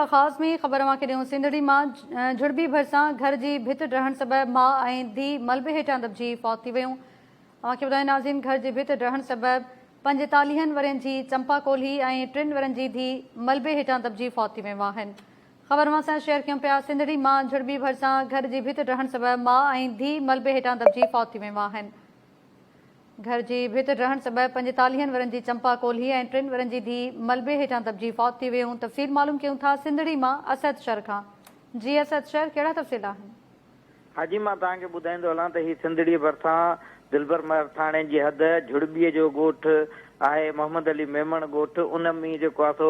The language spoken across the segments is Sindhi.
آغاز ۾ ئي خبر اوهان کي ڏيون سنڌڙي مان جھڙٻي ڀرسان گهر جي ڀت ڊهڻ سبب ماء ۽ ڌيء ملبي هيٺان دٻجي فوت ٿي ويون. اوهان کي ٻڌايون ناظرين گهر جي ڀت ڊهڻ سبب پنجيتاليهن ورهين جي چمپا ڪولهي ۽ ٽن ورهين جي ڌيء ملبي هيٺان دٻجي فوت ٿي ويون آهن. خبر اوهان سان شيئر ڪيون پيا سنڌڙي مان جھڙٻي ڀرسان گهر جي ڀت ڊهڻ سبب ماء ۽ ڌيء ملبي هيٺان دٻجي فوت ٿي ويون آهن. گهر جي ڀت ڊهڻ سبب پنجيتاليهن ورهين جي چمپا ڪولهي ۽ ٽن ورهين جي ڌيء ملبي هيٺان دٻجي فوت ٿي ويون، تفصيل معلوم ڪيون ٿا سنڌڙي مان اسد شر کان. جي اسد شر ڪهڙا تفصيل آهن؟ حاجي مان توهان کي ٻڌائيندو هلان ته هي سنڌڙيء ڀرسان دلبر مهر ٿاڻي جي حد جھڙٻيء جو ڳوٺ آهي محمد علي ميمڻ ڳوٺ ان ۾ جيڪو آهي سو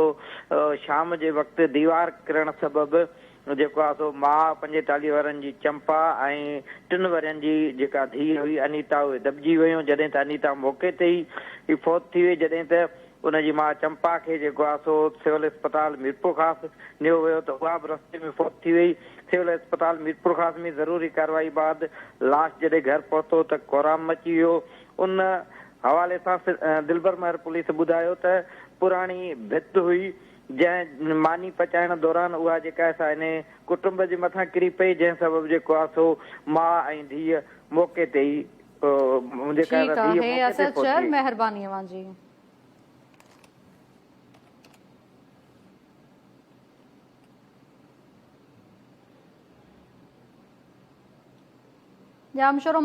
شام جي وقت ديوار ڪرڻ سبب جيڪو آهي سو ماء پنجيتاليهه ورهين جي چمپا ۽ ٽن ورهين جي جيڪا ڌيء هئي انيتا اهي دٻجي ويون جڏهن ته انيتا موقعي تي ئي فوت ٿي وئي جڏهن ته ان جي ماء چمپا کي جيڪو آهي سو سول اسپتال ميرپورخاص نيو ويو ته اها به رستي ۾ فوت ٿي وئي سول اسپتال ميرپورخاص ۾ ضروري ڪارروائي بعد لاش جڏهن گهر پهتو ته ڪهرام مچي ويو ان حوالي سان دلبر مهر پوليس ٻڌايو ته پراڻي ڀت هئي جنهن ماني پچائڻ دوران اها جيڪا آهي سا انهي ڪٽنب جي مٿان ڪري پئي جنهن سبب جيڪو آهي سو ماء ۽ ڌيء موقعي تي ئي جيڪا آهي ٺيڪ سا ڌيء آهي موقعي تي اسد فوت ٿي شر وئي. مهرباني اوهان جي. ڄامشورو مان.